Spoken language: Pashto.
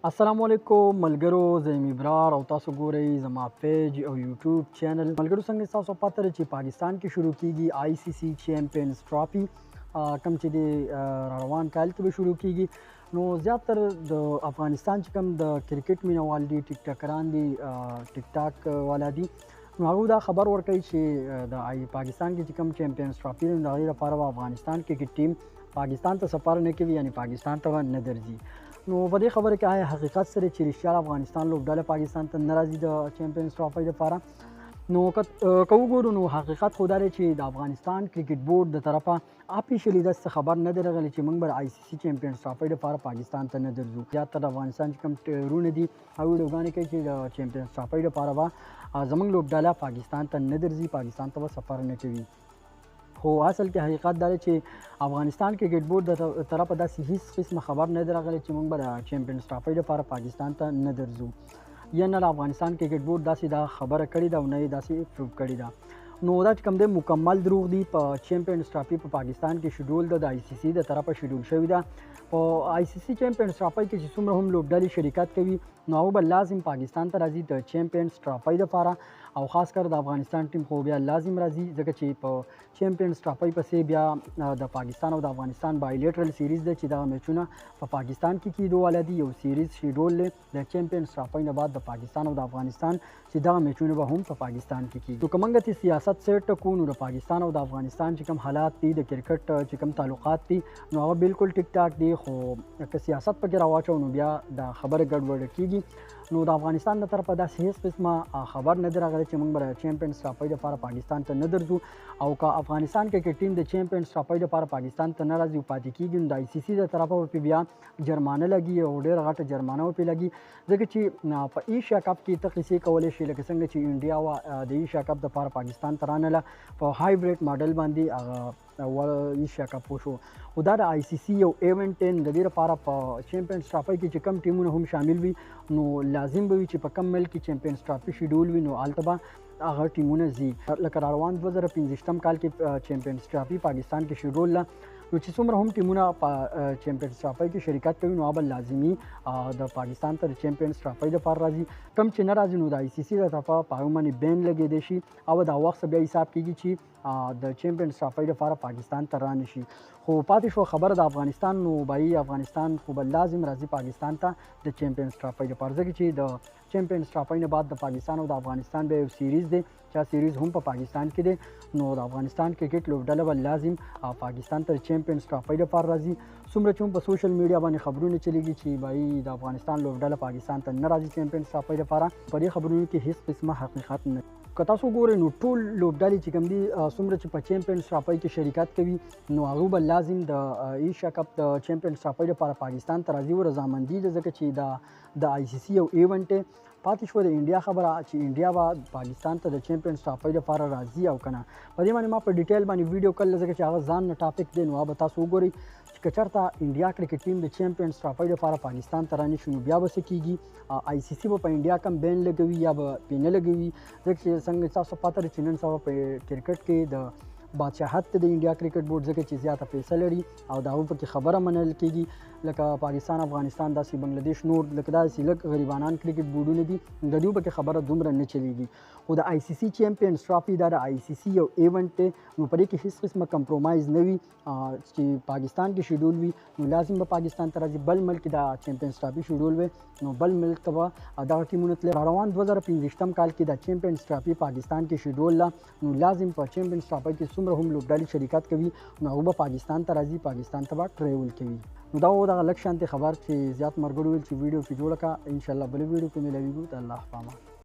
السلام علیکم ملګرو، زه یم ابرار او تاسو ګورئ زما پیج او یوټیوب چینل. ملګرو، څنګه تاسو پته لرئ چې پاکستان کې شروع کیږي آی سی سی چیمپینز ټرافي، کوم چې د روان کال کې به شروع کیږي. نو زیاتر د افغانستان چې کوم د کرکټ مینوال دي، ټیک ټاکران دي، ټیک ټاک والا دي، نو هغه دا خبر ورکوي چې د پاکستان کې چې کوم چیمپینز ټرافي ده، د هغې لپاره به افغانستان کرکټ ټیم پاکستان ته سفر نه کوي، یعنی پاکستان ته به نه درځي. نو په دې خبره کې آیا حقیقت سره چې رښتیا افغانستان لوبډله پاکستان ته نه راځي د چیمپینز ټرافۍ لپاره؟ نو که وګورو نو حقیقت خو دا دی چې د افغانستان کرکټ بورډ د طرفه افیشلی داسې خبر نه دی راغلی چې موږ به آی سی سی چیمپینز ټرافۍ لپاره پاکستان ته نه درځو. زیاتره د افغانستان چې کوم وروڼه دي، هغه ویډیوګانې کوي چې د چیمپینز ټرافۍ لپاره به زموږ لوبډله پاکستان ته نه درځي، پاکستان ته به سفر نه کوي. خو اصل کې حقیقت دا دی چې افغانستان کرکټ بورډ د طرفه داسې هیڅ قسمه خبر نه دی راغلی چې موږ به د چیمپینز ټرافۍ لپاره پاکستان ته نه درځو، یا نه د افغانستان کرکټ بورډ داسې دا خبره کړې ده او نه یې داسې پروف کړې ده. نو دا چې کوم دی مکمل دروغ دي. په چیمپینز ټرافي په پاکستان کې شیډول ده، د آی سی سی د طرفه شیډول شوې ده. په آی سی سی چیمپینز ټرافۍ کې چې څومره هم لوبډلې شرکت کوي، نو هغه به لازم پاکستان ته راځي د چیمپینز ټرافۍ لپاره، او خاص کر د افغانستان ټیم خو بیا لازم راځي، ځکه چې په چیمپینز ټرافۍ پسې بیا د پاکستان او د افغانستان بایلیټرل سیریز ده چې دغه میچونه په پاکستان کې کېدو والا دي. یو سیریز شیډول دی د چیمپینز ټرافۍ نه بعد د پاکستان او د افغانستان چې دغه میچونه به هم په پاکستان کې کېږي. نو که موږ ترې سیاست سیټ کړو، نو د پاکستان او د افغانستان چې کوم حالات دي، د کرکټ چې کوم تعلقات دي، نو هغه بالکل ټیک ټاک دي. خو که سیاست پکې راواچو نو بیا دا خبره ګډوډه کېږي. نو د افغانستان د طرفه داسې هیڅ قسمه خبر نه دی راغلی چې موږ به د چیمپینز ټرافۍ لپاره پاکستان ته نه درځو، او که افغانستان کرکټ ټیم د چیمپینز ټرافۍ لپاره پاکستان ته نه راځي او پاتې کېږي، نو د آی سی سی د طرفه به پرې بیا جرمانه لګي او ډېره غټه جرمانه به پرې لګي، ځکه چې په ایشیا کپ کې ته قصې کولی شي، لکه څنګه چې انډیا وه د ایشیا کپ دپاره پاکستان ته رانله په هایبریډ ماډل باندې هغه ایشیا کپ وشو. خو دا د آی سی سی یو ایونټ دی، نو د دې لپاره په چیمپینز ټرافۍ کې چې کوم ټیمونه هم شامل وي، نو لازم به وي چې په کوم ملک کې چیمپینز ټرافي شیډول وي، نو هلته به هغه ټیمونه ځي. لکه روان 2025 کال کې چیمپینز ټرافي پاکستان کې شیډول ده، نو چې څومره هم ټیمونه په چیمپینز ټرافۍ کې شرکت کوي، نو هغه به لازمي د پاکستان ته د چیمپینز ټرافۍ لپاره راځي. کوم چې نه راځي، نو د آی سی سی د طرفه په هغه باندې بین لګېدی شي، او دا وخت بیا حساب کېږي چې د چیمپینز ټرافۍ لپاره پاکستان ته رانه شي. خو پاتې شو خبره د افغانستان، نو بایي افغانستان خو به لازم راځي پاکستان ته د چیمپینز ټرافۍ لپاره، ځکه چې د چیمپینز ټرافۍ نه بعد د پاکستان او د افغانستان بیا یو سیریز دی چې دا سیریز هم په پاکستان کې دی، نو د افغانستان کرکټ لوبډله به لازم پاکستان ته د چیمپینز ټرافۍ لپاره راځي. څومره چې هم په سوشل میډیا باندې خبرونه چلېږي چې بایي د افغانستان لوبډله پاکستان ته نه راځي چیمپینز ټرافۍ لپاره، په دې خبرونو کې هیڅ قسمه حقیقت نه. که تاسو ګورئ نو ټول لوبډلې چې کوم دي، څومره چې په چیمپینز ټرافۍ کې شرکت کوي، نو هغه به لازم د ایشیا کپ د چیمپینز ټرافۍ لپاره پاکستان ته راځي او رضامندي ده، ځکه چې دا د آی سی سی یو ایونټ دی. پاتې شوه د انډیا خبره چې انډیا به پاکستان ته د چیمپینز ټرافۍ لپاره راځي او که نه، په دې باندې ما په ډیټیل باندې ویډیو کړل، ځکه چې هغه ځان نه ټاپک دی، نو هغه به تاسو وګورئ چې که چېرته انډیا کرکټ ټیم د چیمپینز ټرافۍ لپاره پاکستان ته رانه شي، نو بیا به څه کېږي؟ آی سی سی به په انډیا کم بین لګوي یا به پرې نه لګوي، ځکه چې څنګه تاسو پته ده چې نن سبا په کرکټ کې د بادشاهت ته د انډیا کرکټ بورډ، ځکه چې زیاته پیسه لري او د هغو پکې خبره منل کېږي، لکه پاکستان، افغانستان، داسې بنګلادیش، نور لکه داسې لږ غریبانان کرکټ بورډونه دي، د دوی پکې خبره دومره نه چلېږي. خو د آی سی سی چیمپینز ټرافي دا د آی سی سی یو ایونټ دی، نو په دې کې هیڅ قسمه کمپرومایز نه وي، چې پاکستان کې شیډول وي نو لازم به پاکستان ته راځي، بل ملک کې دا چیمپینز ټرافي شیډول وي نو بل ملک ته به دغه ټیمونه تللی. روان 2025 کال کې دا چیمپینز ټرافي پاکستان کې شیډول ده، نو لازم په چیمپینز ټرافي کې څومره هم لوبډلې شرکت کوي، نو هغه به پاکستان ته راځي، پاکستان ته به ټریول کوي. نو دا و دغه لږ شانتې خبر چې زیات مرګرو ویل چې ویډیو پې جوړه کړه. انشاءالله بله ویډیو کې میلاویږو. د الله په امان.